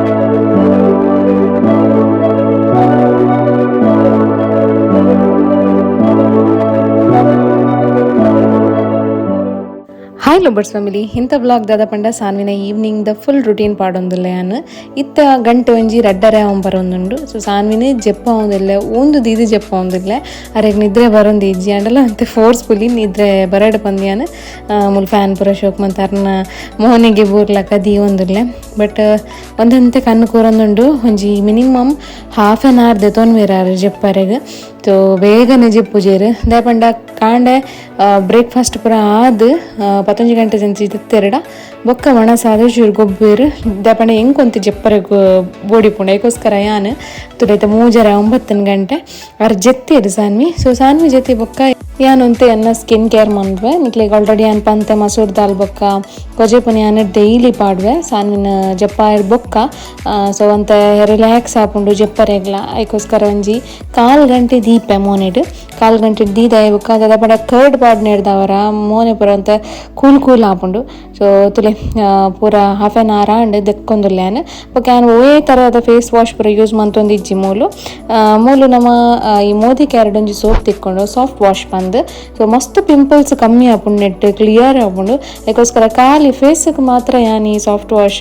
Hi ಲೋಬರ್ಸ್ family, ಇಂಥ blog ದಾದ ಪಂಡ ಸಾನ್ವಿನ evening the full routine ಪಾಡೊಂದುಲ್ಲೆ ಯಾನ್. ಇತ್ತ ಗಂಟೆ ಒಂಜಿ ರಡ್ಡರೆ ಅವನ್ ಬರೊಂದುಂಡು. ಸೊ ಸಾನ್ವಿನ ಜೆಪ್ಪ ಒಂದಿಲ್ಲ, ಒಂದು ದೀದಿ ಜೆಪ್ಪ ಒಂದಿಲ್ಲ, ಅರೆಗ್ ನಿದ್ರೆ ಬರೊಂದು ಇಜ್ಜಿ ಅಂಡಲ ಅಂತೆ ಫೋರ್ಸ್ಫುಲಿ ನಿದ್ರೆ ಬರಡ್ ಪಂದ್ಯಾನ ಮುಲ್ ಫ್ಯಾನ್ ಪೂರ ಶೋಕ್ ಮಂತಾರ್ನ ಮೋನೆಗೆ ಬೂರ್ಲಕ ದೀವೊಂದುಲ್ಲೆ. ಬಟ್ ಒಂದಂತೆ ಕಣ್ಣು ಕೂರೊಂದುಂಡು. ಒಂಜಿ minimum half an hour ದೆತೊನ್ವೆರಾರ್ ಜೆಪ್ಪರೆಗ್. So ಬೇಗನೆ ಜೆಪ್ಪುಜೆರ್ ದಾಯೆ ಪಂಡ ಕಾಂಡೆ ಬ್ರೇಕ್ಫಾಸ್ಟ್ ಪೂರ ಆದ್ 11 ಗಂಟೆ ಜಂಚಿ ತೆರಡ ಬೊಕ್ಕ ಒಣಸಾದ ಚೂರು ಗೊಬ್ಬೇರು. ದಾಯೆ ಪಂಡ ಎಂಕೊಂತಿ ಜೆಪ್ಪರೆಗ್ ಬೋಡಿಪುಂಡು. ಐಕೋಸ್ಕರ ಯಾನ್ ತುಡೈತ 3:30 9 ಗಂಟೆ ಅರ್ ಜೆತ್ತೇರು ಸಾನ್ವಿ. ಸೊ ಸಾನ್ವಿ ಜೊತೆ ಬೊಕ್ಕ ಯಾನೊಂತೆ ಎನ್ನ ಸ್ಕಿನ್ ಕೇರ್ ಮನ್ಪುವೆ. ನಿಕ್ಲೆಗ್ ಆಲ್ರೆಡಿ ಯಾನ್ ಪಂತೆ ಮಸೂರ್ ದಾಲ್ ಬೊಕ್ಕ ಕೊಜೆಪುನಿ ಯಾನ್ ಡೈಲಿ ಪಾಡುವೆ ಸಾನ್ವಿನ ಜಪ್ಪಾಯರ್ ಬೊಕ್ಕ. ಸೊ ಒಂತೆ ರಿಲ್ಯಾಕ್ಸ್ ಆಪುಂಡು ಜೆಪ್ಪರೆಗ್ಲ. ಐಕೋಸ್ಕರ ಒಂಜಿ ಕಾಲ್ ಗಂಟೆ ದೀಪೆ ಮೋನೆಡ್, ಕಾಲ್ ಗಂಟೆ ದೀದಾಯ ಬೊಕ್ಕ ದಾದ ಪಂಡ ಕರ್ಡ್ ಪಾಡ್ ನೆಡ್ದವರ ಮೋನೆ ಪೂರ ಒಂತೆ ಕೂಲ್ ಕೂಲ್ ಆಪುಂಡು. ಸೊ ತುಲೆ ಪೂರ half an hour and ದೆಕ್ಕೊಂದುಲ್ಲೆ ಯಾನ್. ಬೊಕ್ಕ ಯಾನ್ ಒವ್ವೇ ತರಹದ ಫೇಸ್ ವಾಶ್ ಪೂರ ಯೂಸ್ ಮಂತೊಂದು ಇಜ್ಜಿ. ಮೂಲು ಮೂಲು ನಮ್ಮ ಈ ಮೋದಿ ಕ್ಯಾರೆಟ್ ಒಂಜಿ ಸೋಪ್ ತಿಕ್ಕೊಂಡು ಸಾಫ್ಟ್ ವಾಶ್ ಬಂದು. ಸೊ ಮಸ್ತ್ ಪಿಂಪಲ್ಸ್ ಕಮ್ಮಿ ಆಪುಂಡು, ನೆಟ್ ಕ್ಲಿಯರ್ ಆಪುಂಡು. ಅದಕ್ಕೋಸ್ಕರ ಖಾಲಿ ಫೇಸ್ಗೆ ಮಾತ್ರ ಯಾನ್ ಈ ಸಾಫ್ಟ್ ವಾಶ್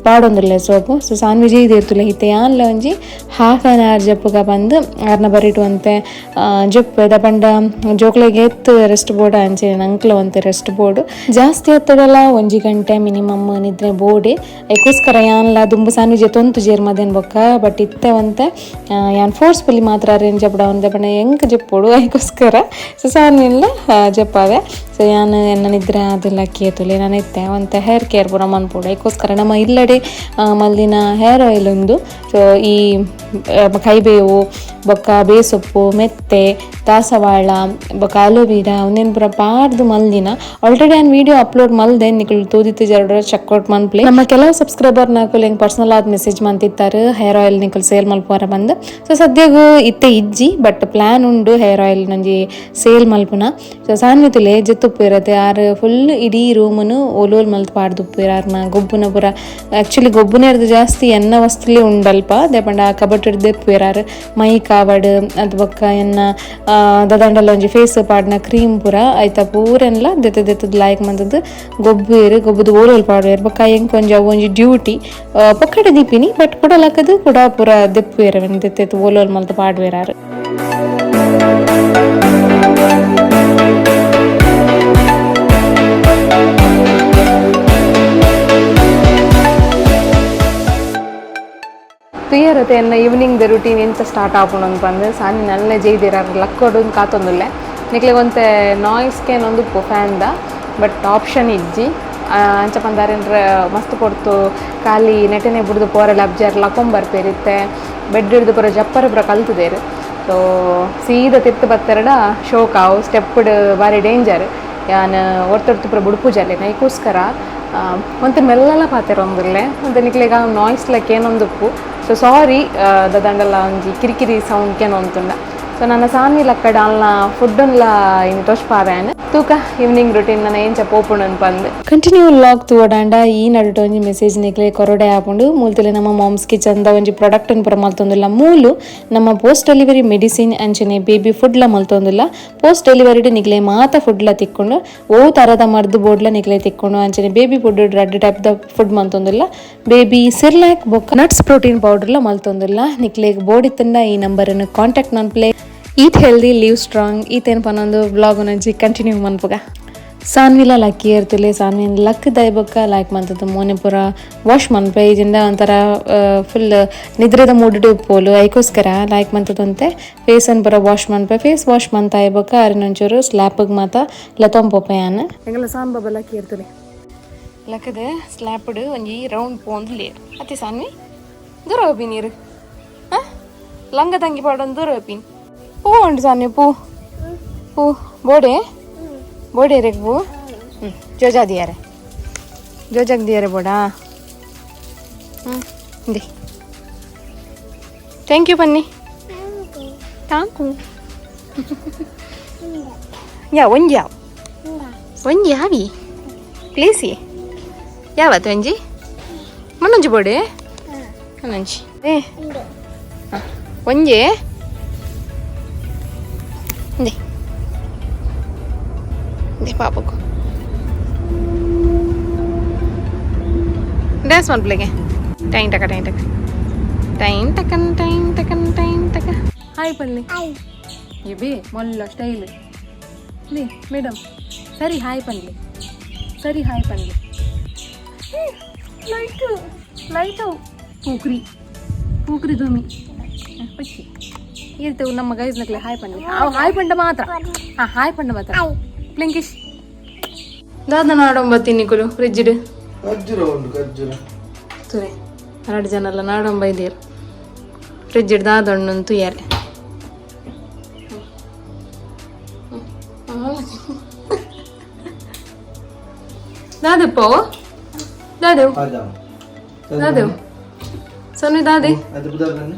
ಪಾಡೊಂದುಲ್ಲೆ ಸೋಪು. ಸೊ ಸಾನ್ ವಿಜಯ್ ಇರ್ತುಲೆ ಇತ್ತೆ ಯಾನ್ಲ ಒಂಜಿ half an hour ಜಪ್ಪುಗ ಬಂದು ಆರ್ನ ಬರಿಟು ಅಂತೆ ಜಪ್ಪು ದ ಪಂಡ ಜೋಕ್ಲೆಗ್ ಎತ್ತು ರೆಸ್ಟ್ ಬೋರ್ಡ್ ಅಂಚೆ ನಂಕ್ಲ ಒಂತೆ ರೆಸ್ಟ್ ಬೋರ್ಡ್ ಜಾಸ್ತಿ ಹತ್ತಡಲ ಒಂಜಿ ಗಂಟೆ ಮಿನಿಮಮ್ ನಿದ್ರೆ ಬೋಡೆ. ಐಕೋಸ್ಕರ ಯಾನ್ಲ ದುಂಬು ಸಾನ್ವಿಜೆ ತೊಂತು ಜೇರ್ ಮದೇನ್ ಬೊಕ್ಕ. ಬಟ್ ಇತ್ತೆ ಒಂತೆ ಯಾನ್ ಫೋರ್ಸ್ಫುಲಿ ಮಾತ್ರ ಅರೇಂಜ್ ಜಪ್ಪಡ ಒಂತೆ ಪಂಡ ಎಂಕ್ ಜಪ್ಪೋಡು ಐಕೋಸ್ಕರ. ಸೊ ಸಾನ್ವಿನ್ಲ ಜಪ್ಪಾವೆ. ಸೊ ಯಾನ್ ಎನ್ನ ನಿದ್ರೆ ಅದೆಲ್ಲ ಕೇತುಲೆ ನಾನು ಇತ್ತೆ ಒಂತೆ ಹೇರ್ ಕೇರ್ ಪೂರ ಮನ್ಪೋಡು. ಐಕೋಸ್ಕರ ನಮ್ಮ ಇಲ್ಲಡೆ ಮಲ್ದಿನ ಹೇರ್ ಆಯಿಲ್ ಉಂದು. ಸೊ ಈ ಕೈಬೇವು ಬೊಕ್ಕ ಬೇಸೊಪ್ಪು ಮೆತ್ತೆ ದಾಸವಾಳ ಬೊಕ್ಕ ಅಲೋವೀರಾ ಒಂದೇನು ಪೂರ ಪಾಡ್ದು ಮಲ್ದಿನ. ಆಲ್ರೆಡಿ ಯಾನ್ ವಿಡಿಯೋ ಅಪ್ಲೋಡ್ ಮಲ್ದೆ, ನಿಕುಲು ತೂದಿತ್ತು ಜರಡ ಚೆಕ್ಔಟ್ ಮನ್ಪ್ಲೆ. ನಮ್ಮ ಕೆಲವು ಸಬ್ಸ್ಕ್ರೈಬರ್ ನಾಕುಲು ಎಂಕ್ ಪರ್ಸನಲ್ ಆದ್ ಮೆಸೇಜ್ ಮಂತಿತ್ತಾರೆ, ಹೇರ್ ಆಯಿಲ್ ನಿಕುಲು ಸೇಲ್ ಮಲ್ಪುವರ ಬಂದು. ಸೊ ಸದ್ಯಗು ಇತ್ತೆ ಇಜ್ಜಿ, ಬಟ್ ಪ್ಲಾನ್ ಉಂಡು ಹೇರ್ ಆಯಿಲ್ ನಂಜಿ ಸೇಲ್ ಮಲ್ಪುನ. ಸೊ ಸಾನ್ವಿತುಲೆ ಜೆತ್ತುಪ್ಪು ಇರತ್ತೆ ಆರ್ ಫುಲ್ ಇಡೀ ರೂಮನು ಓಲೋಲ್ ಮಲ್ತ್ ಪಾಡ್ದುಪ್ಪು ಆರ್ನ ಗೊಬ್ಬುನ ಪೂರ. ಆಕ್ಚುಲಿ ಗೊಬ್ಬುನ ಇರ್ದು ಜಾಸ್ತಿ ಎನ್ನ ವಸ್ತುಲಿ ಉಂಡಲ್ಪ they ಪಂಡ ಆ ಕಬಟ್ ಹಿಡ್ದು ಇರಾರು ಮೈ ಕಾವಡ್ ಅದು ಬೊಕ್ಕ ಎನ್ನ ದದಂಡಲ ಒಂಜಿ ಫೇಸ್ ಪಾಡ್ನ ಕ್ರೀಮ್ ಪೂರ ಐತ ಪೂರೆನ್ಲ ದೆತ್ತ ದೆತ್ತದ ಲಾಯ್ಕ್ ಮಂತದ್ದು ಗೊಬ್ಬು ಇರು ಗೊಬ್ಬುದು ಓಲೋಲ್ ಪಾಡುವೆರ್. ಬೊಕ್ಕ ಎಂಕ್ ಒಂಜಿ ಅವು ಒಂಜಿ ಡ್ಯೂಟಿ ಪೊಕ್ಕಡೆ ದೀಪಿನಿ. ಬಟ್ ಕುಡ ಲಕ್ಕದು ಕುಡ ಪೂರ ದೆಪ್ಪು ದೆತ್ತೆತ್ತು ಓಲೋಲ್ ಮಲ್ತ್ ಪಾಡುವೆರಾರು. ತುಯ್ಯರತೆ ಎನ್ನ evening the routine ಎಂಚ ಸ್ಟಾರ್ಟ್ ಆಪುಂಡು ಪಂದ್. ಸಾನಿ ನಲ್ಲೆ ಜೈದಿರ ಲಕ್ಕೋಡು ಕಾತೊಂದುಲ್ಲೆ. ನಿಕ್ಲೆಗ್ ಒಂತೆ ನಾಯ್ಸ್ ಕೇನೊಂದುಪ್ಪು ಫ್ಯಾನ್ದ, ಬಟ್ ಆಪ್ಷನ್ ಇಜ್ಜಿ. ಅಂಚ ಪಂದಾರೇನ್ರ ಮಸ್ತ್ ಪೊರ್ತು ಖಾಲಿ ನೆಟನೆ ಬುಡ್ದು ಪೋರೆಲ ಅಬ್ಜಾರ್ ಲಕೊಂಬರ್ಪೇರ್. ಇತ್ತೆ ಬೆಡ್ ಹಿಡ್ದು ಪೂರ ಜಪ್ಪರ ಪೂರ ಕಲ್ತುದೇರು. ಸೊ ಸೀದ ತಿರ್ತು ಬತ್ತೆರಡ ಶೋಕ್ ಆವು, ಸ್ಟೆಪ್ಡ್ ಬಾರಿ ಡೇಂಜರ್. ಯಾನ್ ಒರ್ತೊರ್ತು ಪೂರ ಬುಡ್ಪುಜಲ್ಲೆ ನೈಕೋಸ್ಕರ ಒಂತೆ ಮೆಲ್ಲಲ ಪಾತೆರೊಂದುಲ್ಲೆ. ಒಂತೆ ನಿಕ್ಲೆಗ್ ನಾಯ್ಸ್ ಲೈಕ್ ಏನೊಂದುಪ್ಪು. ಸೊ ಸಾರಿ ದಾದಂಡಲ ಒಂಜಿ ಕಿರಿಕಿರಿ ಸೌಂಡ್ ಕೇನೊಂತುಂಡ. ಸೊ ನನ್ನ ಸಾನ್ವಿ ಲಕ್ಕಡ ಅಲ್ನ ಫುಡ್ಡನ್ಲ ಇನಿ ತೋಜ್ಪಾವೆ. ತೂಕ ಈವ್ನಿಂಗ್ ರುಟೀನ್ ನನ್ನ ಎಂಚ ಪೋಪುಂಡು ಪಂದ್. ಕಂಟಿನ್ಯೂ ವ್ಲಾಗ್ ತೂವಡಾಂಡ ಈ ನಡುಟು ಒಂಜಿ ಮೆಸೇಜ್ ನಿಕ್ಲೆ ಕೊರಡೆ ಆಪುಂಡು. ಮೂಲತಲೆ ನಮ್ಮ ಮಾಮ್ಸ್ ಕಿಚನ್ ದ ಒಂಜಿ ಪ್ರಾಡಕ್ಟ್ ಅನ್ ಪೂರ ಮಲ್ತೊಂದುಲ್ಲ. ಮೂಲು ನಮ್ಮ post delivery medicine ಅಂಚನೆ ಬೇಬಿ ಫುಡ್ ಲ ಮಲ್ತೊಂದುಲ್ಲ. ಪೋಸ್ಟ್ ಡೆಲಿವರಿ ನಿಕ್ಲೆ ಮಾತ ಫುಡ್ ಲ ತಿಕ್ಕೊಂಡು, ಓ ತರದ ಮರ್ದು ಬೋರ್ಡ್ಲ ನಿಕ್ಲೆ ತಿಕ್ಕೊಂಡು. ಅಂಚನೆ ಬೇಬಿ ಫುಡ್ ರಡ್ಡ್ ಟೈಪ್ ದ ಫುಡ್ ಮಲ್ತೊಂದುಲ್ಲ. ಬೇಬಿ ಸಿರ್ಲ್ಯಾಕ್ ಬೊಕ್ಕ nuts protein powder ಲ ಮಲ್ತೊಂದುಲ್ಲ. ನಿಕ್ಲೆಗ್ ಬೋಡಿತ್ತಂಡ ಈ ನಂಬರ್ ಅನ್ನು ಕಾಂಟ್ಯಾಕ್ಟ್ ಮನ್ಪ್ಲೆ. ಈಟ್ healthy live strong. ಈತೇನು ಪನ್ನೊಂದು ಬ್ಲಾಗ್ ಒಂಜಿ ಕಂಟಿನ್ಯೂ ಮನ್ಪುಗ. ಸಾನ್ವಿಲ ಲಕ್ಕಿ ಇರ್ತಲೆ. ಸಾನ್ವಿನ ಲಕ್ ದಯಬೊಕ್ಕ ಲೈಕ್ ಮಂತದ್ದು ಮೋನೆ ಪೂರ ವಾಶ್ ಮನ್ಪೆ. ಇಜಿಂದ ಒಂಥರ ಫುಲ್ ನಿದ್ರೆದ ಮೂಡ್ ಪೋಲು. ಐಕೋಸ್ಕರ ಲೈಕ್ ಮಂತದಂತೆ ಫೇಸ್ ಅನ್ ಪೂರ ವಾಶ್ ಮನ್ಪೆ. ಫೇಸ್ ವಾಶ್ ಮಂತ ಬೊಕ್ಕ ಅರಿನೊಂಚೂರು ಸ್ಲ್ಯಾಪ್ಗ್ ಮಾತ ಲತೊಂಪೋಪೆ ಯಾನ್. ಎಂಗಲ ಸಾಂಬ ಲಕ್ಕಿ ಇರ್ತಲೆ ಲಕ್ಕದ ಸ್ಲ್ಯಾಪ್ಡ್ ಒಂಜಿ ರೌಂಡ್ ಪೋಂದು ಲೇರ್ ಅತ್ತೆ. ಸಾನ್ವಿ ದೂರ ಹೋಪಿ ನೀರು ಲಂಗ ತಂಗಿ ಪಾಡೊಂದು ದೂರ ಹೋಪಿನಿ. ಪೂ ಉಂಟು ಸಾನ್ವಿ, ಪೂ ಪೂ ಬೋಡೆ ಬೋಡೆ ರೇಗ್ ಪೂ. ಹ್ಞೂ ಜೋಜಾ ದಿಯಾರೆ, ಜೋಜಾಗ್ ದಿಯಾರೆ ಬೋಡಾ. ಹ್ಞೂ ಇಂದೆ thank you ಬನ್ನಿ. Thank ಯಾ ಒಂಜಿ ಯಾವ ಒಂಜಿ ಯಾವಿ ಪ್ಲೀಸಿ ಯಾವತ್ತು ಒಂಜಿ ಮಣ್ಣೊಂಜಿ ಬೋಡೆ. ಒಂಜಿ ಏ ಒಂಜಿ ಇಂದೆ ಇಂದೆ ಪಾಪಕು ಡ್ಯಾನ್ಸ್ ಮನ್ಪ್ಲೆಗೆ ಟೈನ್ ಟಕ ಟೈನ್ ಟಕ ಟೈನ್ ಟಕನ್ ಟೈನ್ ಟಕನ್ ಟೈನ್ ಟಕ. ಹಾಯ್ ಪಲ್ಲೆ. ಇಬಿ ಮೊಲ್ಲ ಸ್ಟೈಲ್ ಲೇ ಮೇಡಮ್. ಸರಿ, ಹಾಯ್ ಪನ್ಲಿ. ಸರಿ, ಹಾಯ್ ಪನ್ಲಿ. ಲೈಟ್ ಲೈಟ್ ಪೂಕ್ರಿ ಪೂಕ್ರಿ ಧೂಮಿ ಪಚ್ಚಿ ಇರ್ತೇವೆ ನಮ್ಮ ಗೈಸ್ ನಕ್ಲೆ. ಹಾಯ್ ಪಂಡ್ಲಿ. ಹಾಯ್ ಪಂಡ ಮಾತ್ರ. ಹಾಂ, ಹಾಯ್ ಪಂಡ ಮಾತ್ರ. ಪ್ಲಿಂಕಿಶ್ ದಾದ ನಾಡೊಂಬತ್ತೀನಿ ನಿಕುಲು ಫ್ರಿಜ್ಡ್. ಖರ್ಜೂರ ಉಂಟು, ಖರ್ಜೂರ. ತುರೆ ಎರಡು ಜನ ಎಲ್ಲ ನಾಡೊಂಬ ಇದ್ದೀರು. ಫ್ರಿಜ್ ದಾದೊಣ್ಣು ತುಯ್ಯಾರೆ. ದಾದೆಪ್ಪೋ ದಾದೇವು. ಬಾದಾಮ್. ದಾದೇವು ಸೊನ್ನೆ ದಾದೆ. ಅದು ಬುದಾರ್ನ.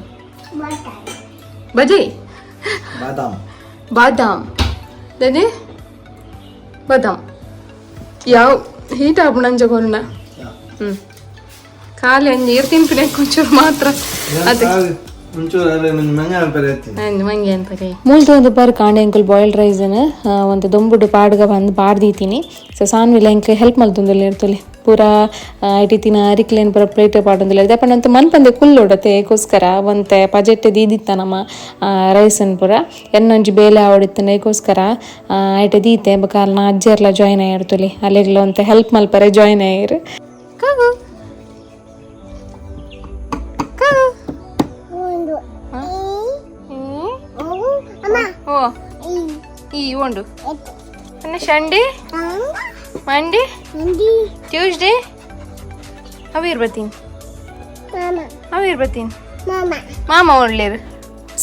ಬಜೈ. ಬಾದಾಮ್. ಬಾದಾಮ್ ದಾದೆ, ಬಾದಾಮ್. ಯಾವ ಹೀಟ್ ಆಪುಣಂಚ ಕೊರ್ನ. ಹ್ಞೂ, ಖಾಲಿ ಅಂಜಿ ನೀರು ತಿನ್ಪಿನ ಒಂಚೂರು ಮಾತ್ರ ಅದೇ. ಒಂಚೂರು ಅರೆ ಮಂಗೆ ಅನ್ಪರೆ ಹತ್ತೀನಿ. ಮಂಗೆ ಅನ್ಪರೆ. ಮೂಲ್ತ ಒಂದು ಬಾರ್ ಕಾಂಡೆ ಅಂಕಲ್ ಬಾಯ್ಲ್ಡ್ ರೈಸನ್ ಒಂದು ದೊಂಬುಡು ಪಾಡ್ಗ ಬಂದು ಪಾಡ್ದೀತೀನಿ. ಸೊ ಸಾನ್ವಿಲ ಎಂಕ್ ಹೆಲ್ಪ್ ಮಲ್ತೊಂದುಲ್ಲ ಇರ್ತೊಲಿ. ಪೂರ ಐಟಿತ್ತಿನ ಅರಿಕ್ಲೇನ್ ಪೂರ ಪ್ಲೇಟ್ ಪಾಡೊಂದುಲ್ಲ. ದಾಯೆ ಪಂಡ ಮನ್ಪಂದೆ ಕುಲ್ಲೊಡತೆ, ಏಕೋಸ್ಕರ ಒಂತೆ ಪಜೆಟ್ಟೆ ದೀದಿತ್ತ ನಮ್ಮ ರೈಸನ್ ಪೂರ. ಎನ್ನೊಂಜಿ ಬೇಲೆ ಆವಡಿತ್ತನ, ಏಕೋಸ್ಕರ ಐಟೆ ದೀತೆ. ಬೊಕ ಅಲ್ನ ಅಜ್ಜೆರ್ಲ ಜಾಯ್ನ್ ಆಯಿರ್ತೊಲಿ. ಅಲ್ಲೆಗ್ಲ ಒಂತೆ ಹೆಲ್ಪ್ ಮಲ್ಪರೆ ಜಾಯ್ನ್ ಆಯೆರ್. ಕಾಗು ಕಾಗು. ಓ ಈ ಉಂಡು. Sunday, Monday, Tuesday. ಅವು ಬರ್ತೀನಿ, ಅವು ಬರ್ತೀನಿ. ಮಾಮ ಒಳ್ಳೇರು.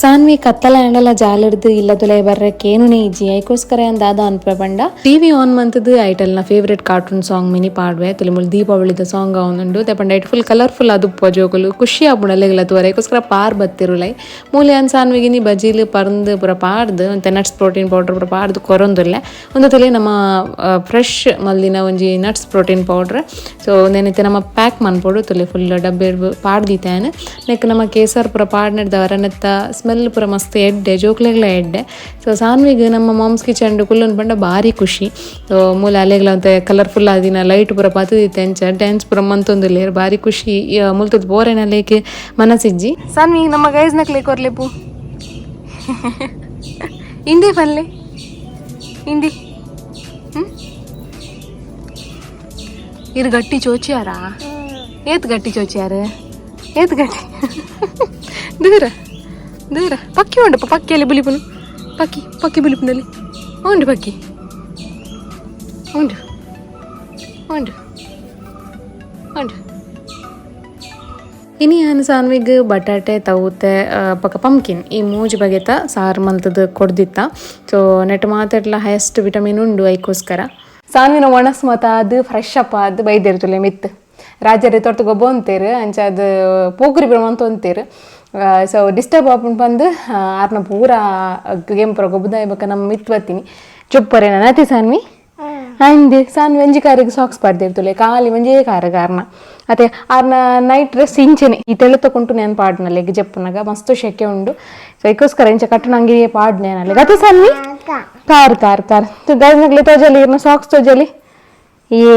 ಸಾನ್ವಿ ಕತ್ತಲ ಆಂಡಲ ಜಾಲರ್ದು ಇಲ್ಲದುಲೆ ಬರ್ರಕ್ಕೆ ಏನುನೇ ಇಜ್ಜಿ. ಐಕೋಸ್ಕರ ದಾದ ಅನ್ಪೆ ಪಂಡ ಟಿವಿ ಆನ್ ಮಂತದ್ದು ಐಟಲ್ನ favourite cartoon song mini ಪಾಡ್ವೆ ತುಲಿ. ದೀಪಾವಳಿದ ಸಾಂಗ್ ಅವನುಂಡು ಪಂಡ ಐಟ್ ಫುಲ್ ಕಲರ್ಫುಲ್ ಅದುಪ್ಪ. ಜೋಕುಲು ಖುಷಿ ಆಪುಂಡು ತೂವರೆ. ಐಕೋಸ್ಕರ ಪಾರ್ ಬತ್ತಿರುಲೈ. ಮೂಲೆ ಅನ್ ಸಾನ್ವಿಗಿನಿ ಬಜಿಲು ಪರ್ಂದು ಪೂರ ಪಾಡ್ದು ಒಂತೆ nuts protein powder ಪೂರ ಪಾಡ್ದು ಕೊರೊಂದುಲ್ಲೆ. ಒಂದು ತುಲಿ ನಮ್ಮ ಫ್ರೆಶ್ ಮಲ್ದಿನ ಒಂಜಿ nuts protein powder. So ನೆನತೆ ನಮ್ಮ ಪ್ಯಾಕ್ ಮನ್ಪೊಡು ತುಲಿ. ಫುಲ್ ಡಬ್ಬೆ ಪಾಡ್ದಿತ್ತೇನೆ. ನೆಕ್ ನಮ್ಮ ಕೇಸರ್ ಪೂರ ಪಾಡ್ನೆಡ್ದವರ ನೆತ್ತ ಸ್ಮೆಲ್ ಪೂರ ಮಸ್ತ್ ಎಡ್ಡೆ, ಜೋಕ್ಲೆಗ್ಲ ಎಡ್ಡೆ. ಸೊ ಸಾನ್ವಿಗ್ ನಮ್ಮ ಮಾಮ್ಸ್ ಕಿಚನ್ ಕುಲ್ಲುನ್ ಪಂಡ ಭಾರಿ ಖುಷಿ. ಸೊ ಮೂಲ ಅಲೆಗ್ಲ ಒಂತೆ ಕಲರ್ಫುಲ್ ಆದಿನ ಲೈಟ್ ಪೂರ ಪತ್ತದಿತ್ತೆ, ಅಂಚ ಡ್ಯಾನ್ಸ್ ಪೂರ ಮಂತೊಂದುಲ್ಲೆರ್. ಭಾರಿ ಖುಷಿ. ಮುಲ್ತದ ಬೋರೇನ ಲೇಕ್ ಮನಸಿಜ್ಜಿ. ಸಾನ್ವಿ, ನಮ್ಮ ಗೈಸ್ ನಕ್ಲೆ ಕೊರ್ಲೆಪು ಇಂದಿ ಪಲ್ಲೆ ಇಂದಿ. ಇರು ಗಟ್ಟಿ ಚೋಚಿಯಾರಾ? ಏತ್ ಗಟ್ಟಿ ಚೋಚಿಯಾರು? ಏತ್ ಗಟ್ಟಿ? ದೂರ ದೂರ ಪಕ್ಕಿ ಉಂಡಪ್ಪ. ಪಕ್ಕಿಯಲ್ಲಿ ಬುಲಿಪುನು. ಪಕ್ಕಿ ಪಕ್ಕಿ ಬುಲಿಪುನಲ್ಲಿ ಉಂಡು. ಪಕ್ಕಿ ಉಂಡು ಉಂಡು ಉಂಡು. ಇನಿ ಯಾನ್ ಸಾನ್ವಿಗ್ ಬಟಾಟೆ, ತೌತೆ, ಬೊಕ ಪಂಪ್ಕಿನ್ ಈ ಮೂಜಿ ಬಗೆತ ಸಾರು ಮಲ್ತದ ಕೊಡ್ದಿತ್ತ. ಸೊ ನೆಟ್ ಮಾತೆಟ್ಲ ಹೈಯೆಸ್ಟ್ ವಿಟಮಿನ್ ಉಂಡು, ಐಕೋಸ್ಕರ. ಸಾನ್ವಿನ ಒಣಸ್ ಮತ ಅದು ಫ್ರೆಶ್ ಅಪ್ ಅದು ಬೈದಿರ್ತಲೆ ಮಿತ್ತು. ರಾಜರೇ ತೊರ್ತು ಗೊಬ್ಬ ಅಂತೇರು, ಅಂಚ ಅದು ಪೋಕ್ರಿ ಬಿಡ ಅಂತೇರು. ಸೊ ಡಿಸ್ಟರ್ಬ್ ಆಪುಂಡು ಪಂದು ಆರ್ನ ಪೂರ ಗೇಮ್ ಪೂರ ಗೊಬ್ಬದ ಬೊಕ ನಮ್ಮ ಮಿತ್ ಬತ್ತೀನಿ ಚೊಪ್ಪರೆ ನತಿ ಸಾನ್ವಿ ಅಂದೆ. ಸಾನ್ವಿ ಒಂಜಿ ಕಾರಿಗೆ ಸಾಕ್ಸ್ ಪಾಡ್ದಿರ್ತಲೆ, ಖಾಲಿ ಒಂಜೇ ಕಾರ ಕಾರಣ ಅತ್ತೆ. ಆರ್ನ ನೈಟ್ ಡ್ರೆಸ್ ಇಂಚೆನೆ. ಈ ತೆಳು ತಗೊಂಟು ನಾನು ಪಾಡ್ನಲ್ಲ ಈಗ ಜಪ್ಪುನಾಗ ಮಸ್ತ್ ಶೆಕೆ ಉಂಡು. ಸೊ ಐಕೋಸ್ಕರ ಇಂಚ ಕಟ್ಟುನಂಗೆ ಪಾಡ್ನೆ ಅಲ್ಲ ಗತಿ. ಸಾನ್ವಿ car car car ಗೈಸ್ನಗ್ಲೆ ತೋಜಲಿ, ಇರ್ನ ಸಾಕ್ಸ್ ತೋಜಲಿ. ಏ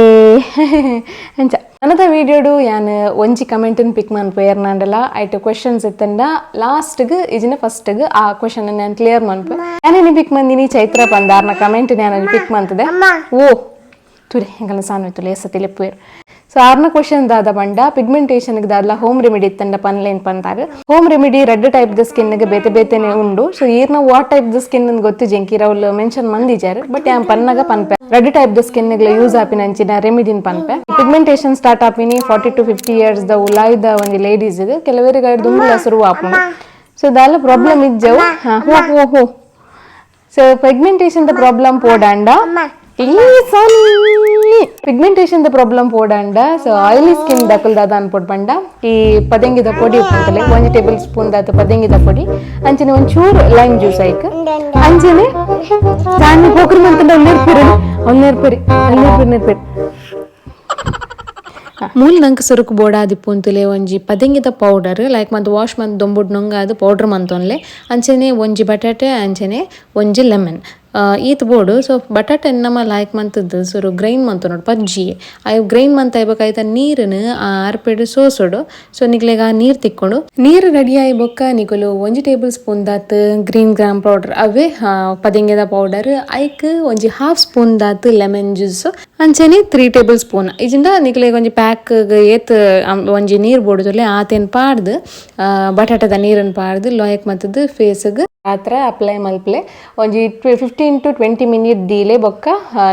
ಅಂಚ ಅನದ ವೀಡಿಯೋಡು ಯಾನ್ ಒಂಜಿ ಕಮೆಂಟನ್ ಪಿಕ್ ಮನ್ಪು ಏರ್ನಾಂಡಲ ಐಟ್ ಕ್ವೆಶನ್ಸ್ ಇತ್ತಂಡ ಲಾಸ್ಟ್ಗ್ ಇಜಿನ ಫಸ್ಟ್ಗ್ ಆ ಕ್ವೆಶನ್ ನಾನು ಕ್ಲಿಯರ್ ಮನ್ಪು. ಯಾನೇನಿ ಪಿಕ್ ಮಂದಿನಿ ಚೈತ್ರ ಪಂದಾರ್ನ ಕಮೆಂಟ್ ನಾನು ಪಿಕ್ ಮಂತದೆ. ಓ ತುರೆ ಎಂಕಲ್ನ ಸಾನ್ವಿ ತುಲೆ ಎಸತಿ ಲೆಪ್ಪುವೆರ್. ಸೊ ಆರ್ನ ಕ್ವಶನ್ ದಾದ ಪಂಡ ಪಿಗ್ಮೆಂಟೇಷನ್ ದಾದಲ ಹೋಮ್ ರೆಮಿಡಿ ಇತ್ತಂಡ ಪನ್ಲೇನ್ ಪಂತಾರು. Home remedy red type the skin ಬೇತೆ ಬೇತೆನೆ ಉಂಡು. ಸೊ ಈರ್ನ what type the skin ಗೊತ್ತು ಜೆಂಕಿ ರೌಲ್ ಮೆನ್ಷನ್ ಮಂದಿಜಾರು. ಬಟ್ ಯಾನ್ ಪನ್ನಗ ಪನ್ಪೆ, red type the skin use ಆಪಿನಂಚಿನ ರೆಮಿಡಿನ್ ಪನ್ಪೆ. ಪಿಗ್ಮೆಂಟೇಷನ್ ಸ್ಟಾರ್ಟ್ ಆಪಿನಿ 40 to 50 years the ಉಲಾಯ್ದ ಒಂಜಿ ಲೇಡೀಸ್. ಕೆಲವರಿಗೆ ದುಂಬುಲ ಶುರು ಆಪುಂಡು. ಸೊ ದಾಲ ಪ್ರಾಬ್ಲಮ್ ಇಜ್ಜವು. ಹೋ ಹೋ ಹೋ. So pigmentation the problem ಪೋಡಾಂಡ, ಈ ಸಾನಿ pigmentation the problem ಪೋಡಾಂಡ, so oily skin ದಕುಲ್ ದಾದ ಅನ್ಪೊಡ್ ಪಂಡ ಈ ಪದೆಂಗಿದ ಪೊಡಿ ಉಪ್ಪುಂಟಲೆ 1 ಟೇಬಲ್ ಸ್ಪೂನ್ ದಾತ ಪದೆಂಗಿದ ಪೊಡಿ, ಅಂಚನೆ ಒಂಚೂರು ಲೈಮ್ ಜ್ಯೂಸ್ ಐಕ್. ಅಂಚನೆ ಸಾನಿ ಪೋಕ್ರಿ ಮಂತಂಡ. ಅವ್ನು ನೇರ್ಪುರಿ, ಅವ್ನು ನೇರ್ಪುರಿ, ಅವ್ನು ನೇರ್ಪುರಿ, ನೇರ್ಪುರಿ. ಮೂಲ ನಂಕ್ ಸುರುಕು ಬೋಡಾದಿಪ್ಪುಂತುಲೆ ಒಂಜಿ ಪದೆಂಗಿದ ಪೌಡರ್ ಲೈಕ್ ಮಂತ್ ವಾಶ್ ಮಂತ್ ದೊಂಬುಡ್ ನೊಂಗಾದ್ ಪೌಡರ್ ಮಂತೊನ್ಲೆ. ಅಂಚನೆ ಒಂಜಿ ಬಟಾಟೆ, ಅಂಚನೆ ಒಂಜಿ ಲೆಮನ್ ಈತ್ ಬೋಡು. ಸೊ ಬಟಾಟೆ ನಮ ಲೈಕ್ ಮಂತದ್ದು ಸುರು ಗ್ರೈಂಡ್ ಮಂತೊನೊಡು ಪಜ್ಜಿ. ಅವು ಗ್ರೈಂಡ್ ಮಂತ್ ಆಯ್ಬೊಕ ಐತ ನೀರುನು ಆ ಅರ್ಪೆಡ್ ಸೋಸೊಡು. ಸೊ ನಿಕ್ಲೆಗ್ ಆ ನೀರು ತಿಕ್ಕೊಂಡು. ನೀರು ರೆಡಿ ಆಯಿ ಬೊಕ್ಕ ನಿಕುಲು 1 ಟೇಬಲ್ ಸ್ಪೂನ್ ದಾತ್ green gram powder, ಅವೇ ಪದಿಂಗೆದ ಪೌಡರ್, ಐಕ್ ಒಂಜಿ ಹಾಫ್ ಸ್ಪೂನ್ ದಾತ್ ಲೆಮನ್ ಜ್ಯೂಸ್, ಅಂಚನೆ 3 ಟೇಬಲ್ ಸ್ಪೂನ್ ಇಜಿಂಡ ನಿಕ್ಲೆಗ್ ಒಂಜಿ ಪ್ಯಾಕ್ ಏತ್ ಒಂಜಿ ನೀರು ಬೋಡುದುಲ್ಲೆ ಆತೇನ್ ಪಾಡ್ದು, ಬಟಾಟದ ನೀರನ್ನು ಪಾಡ್ದು ಲೋಯಕ್ ಮತ್ತದು ಫೇಸ್ಗ್ ರಾತ್ರೆ ಅಪ್ಲೈ ಮಲ್ಪಲೆ. ಒಂಜಿ 15 ಟು 20 ಮಿನಿಟ್ ದೀಲೆ. ಬೊಕ್ಕ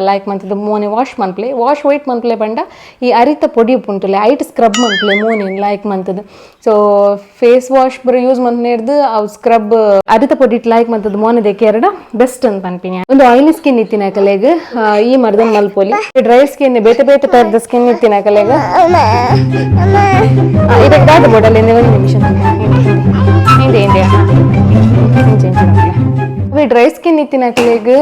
ಲೈಕ್ ಮಂತದ್ದು ಮೋನೆ ವಾಶ್ ಮನ್ಪಲೆ. ವಾಶ್ ವೈಟ್ ಮನ್ಪಲೆ ಪಂಡ ಈ ಅರಿತ ಪೊಡಿ ಉಪ್ಪುಂಟುಲೆ, ಐಟ್ ಸ್ಕ್ರಬ್ ಮನ್ಪಲೆ ಮೋನೆ ಲೈಕ್ ಮಂತದ್ದು. So face wash ಬರ ಯೂಸ್ ಮಂತ್ನೇರ್ದು ಅವು ಸ್ಕ್ರಬ್ ಅರಿತ ಪೊಡಿ ಲೈಕ್ ಮಂತದ್ದು ಮೋನೆ ದೆಕ್ಕೆ ಎರಡ ಬೆಸ್ಟ್ ಅಂತ ಪನ್ಪಿನಿ. ಒಂದು ಆಯಿಲಿ ಸ್ಕಿನ್ ಇತ್ತಿನ ಕಲೆಗ್ ಈ ಮರ್ದನ್ ಮಲ್ಪೊಲಿ. ಡ್ರೈ ಸ್ಕಿನ್, ಬೇತೆ ಬೇತೆ ಟೈಪ್ ಸ್ಕಿನ್ ಇತ್ತಿನ ಕಲೆಗ್ ಇದಕ್ಕೆ ದಾದ ಬೋಡಲ್ಲಿ. ಒಂದು ನಿಮಿಷ, ಹಿಂದೆ ಹಿಂದೆ ಇಂಚೆ ಇಂಚೆ. ಅವೆ ಡ್ರೈ ಸ್ಕಿನ್ ಇತ್ತಿನ ಅಕ್ಲೆಗ್,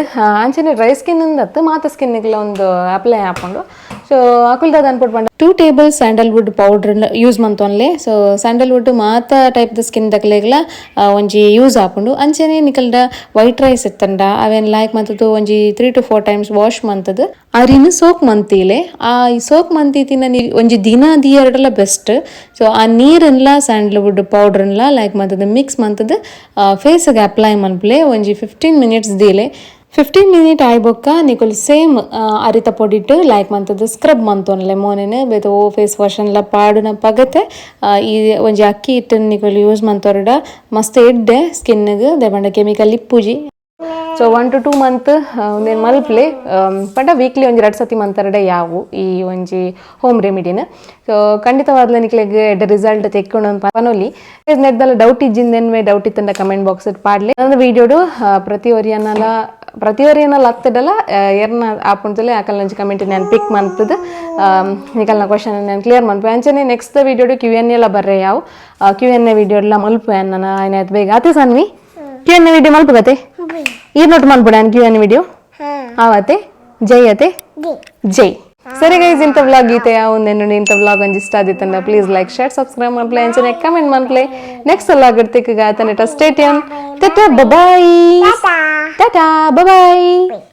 ಅಂಚನೆ ಡ್ರೈ ಸ್ಕಿನ್ ಅಂದತ್ತು ಮಾತ ಸ್ಕಿನ್ಗೆಲ್ಲ ಒಂದು ಅಪ್ಲೈ ಹಾಕೊಂಡು. ಸೊ ಅಕುಲ್ದಾದ ಅನ್ಪುಟ್ ಪಂಡ 2 table sandalwood powder use ಮಂತೊನ್ಲೆ. So sandalwood ಮಾತ ಟೈಪ್ ದ ಸ್ಕಿನ್ ದಕ್ಲೆಗ್ಲ ಒಂಜಿ ಯೂಸ್ ಆಪುಂಡು. ಅಂಚನೆ ನಿಕಲ್ಡ ವೈಟ್ ರೈಸ್ ಇತ್ತಂಡ ಅವೇನ್ ಲೈಕ್ ಮಂತದ್ದು ಒಂಜಿ 3 to 4 times wash ಮಂತದ್ದು ಅರಿನ ಸೋಕ್ ಮಂತಿಲೆ. ಆ ಸೋಕ್ ಮಂತಿತಿನ ಒಂಜಿ ದಿನ ದಿಯರಡಲ ಬೆಸ್ಟ್. ಸೊ ಆ ನೀರನ್ಲ ಸ್ಯಾಂಡಲ್ವುಡ್ ಪೌಡರ್ನ್ಲ ಲೈಕ್ ಮಂತದ್ದು ಮಿಕ್ಸ್ ಮಂತದ್ದು ಫೇಸ್ಗೆ ಅಪ್ಲೈ ಮನ್ಪಲೆ. ಒಂಜಿ 15 ಮಿನಿಟ್ಸ್ ದೀಲೆ. 15 ಮಿನಿಟ್ ಆಯ್ಬೊಕ್ಕ ನಿಕುಲ್ ಸೇಮ್ ಅರಿತ ಪೊಡಿಟ್ಟು ಲೈಕ್ ಮಂತದ್ದು ಸ್ಕ್ರಬ್ ಮಂತೊನ್ಲೆ ಮೋನೆನ್. ಬೇತೆ ಓ ಫೇಸ್ ವಾಶ್ ಅನ್ಲ ಪಾಡುನ ಪಗತೆ ಈ ಒಂಜಿ ಅಕ್ಕಿ ಹಿಟ್ಟನ್ನು ನಿಕುಲ್ ಯೂಸ್ ಮಂತೊರಡ ಮಸ್ತ್ ಎಡ್ಡೆ ಸ್ಕಿನ್ಗೆ, ದೇಪಂಡ ಕೆಮಿಕಲ್ ಇಪ್ಪುಜಿ. ಸೊ 1 ಟು 2 ಮಂತ್ ಒಂದೇನು ಮಲ್ಪ್ಲೆ ಪಂಡ ವೀಕ್ಲಿ ಒಂಜಿ ರಡ್ ಸತಿ ಮಂತರಡೆ ಯಾವು ಈ ಒಂಜಿ ಹೋಮ್ ರೆಮಿಡಿನ. ಸೊ ಖಂಡಿತವಾದ್ಲ ನಿಕ್ಲೆಗ್ ಎಡ್ಡೆ ರಿಸಲ್ಟ್ ತೆಕ್ಕೊಂಡು ಪನೊಲಿ. ನೆಟ್ದಲ್ಲ ಡೌಟ್ ಇಜ್ಜಿಂದೆನ್ವೆ ಡೌಟ್ ಇತ್ತಂಡ ಕಮೆಂಟ್ ಬಾಕ್ಸ್ ಪಾಡ್ಲೆ. ನನ್ನ ವಿಡಿಯೋಡು ಪ್ರತಿ ಒರಿಯನಲ, ಪ್ರತಿ ಒರಿಯನಲ ಅತ್ತಡಲ ಎರ್ನ ಆಪುಂತಲೆ ಆಕಲ್ ಒಂಜಿ ಕಮೆಂಟ್ ನಾನು ಪಿಕ್ ಮಂತದ ನಿಕಲ್ನ ಕ್ವಶನ್ ನಾನು ಕ್ಲಿಯರ್ ಮನ್ಪೆ. ಅಂಚನೆ ನೆಕ್ಸ್ಟ್ ವಿಡಿಯೋಡು ಕ್ಯೂ ಎನ್ ಎಲ್ಲ ಬರ್ರೆ ಯಾವು. Q N A video ಎಲ್ಲ ಮಲ್ಪೆ ನನ್ನ ಏನಾಯ್ತು ಬೇಗ ಆತೆ. Saanvi, Q N A video ಮಲ್ಪಗತೆ? ಈ ನೋಟ್ ಮಲ್ಪಡ Q N video ಆವತೆ. ಜೈ ಅತೆ, ಜೈ. ಸರಿ ಗೈಸ್, ಇಂಥ ವ್ಲಾಗ್ ಗೀತೆ ಒಂದೇನು. ಇಂಥ ವ್ಲಾಗ್ ಒಂಜಿ ಇಷ್ಟ ಆದಿತ್ತಂಡ please like, share, subscribe ಮನ್ಪ್ಲೆ, ಅಂಚನೆ ಕಮೆಂಟ್ ಮನ್ಪ್ಲೆ. ನೆಕ್ಸ್ಟ್ ವ್ಲಾಗ್ ಇರ್ತಿಕ್ಕ ಗಾತನೆ. Stay tune. Tata, bye. Tata, bye.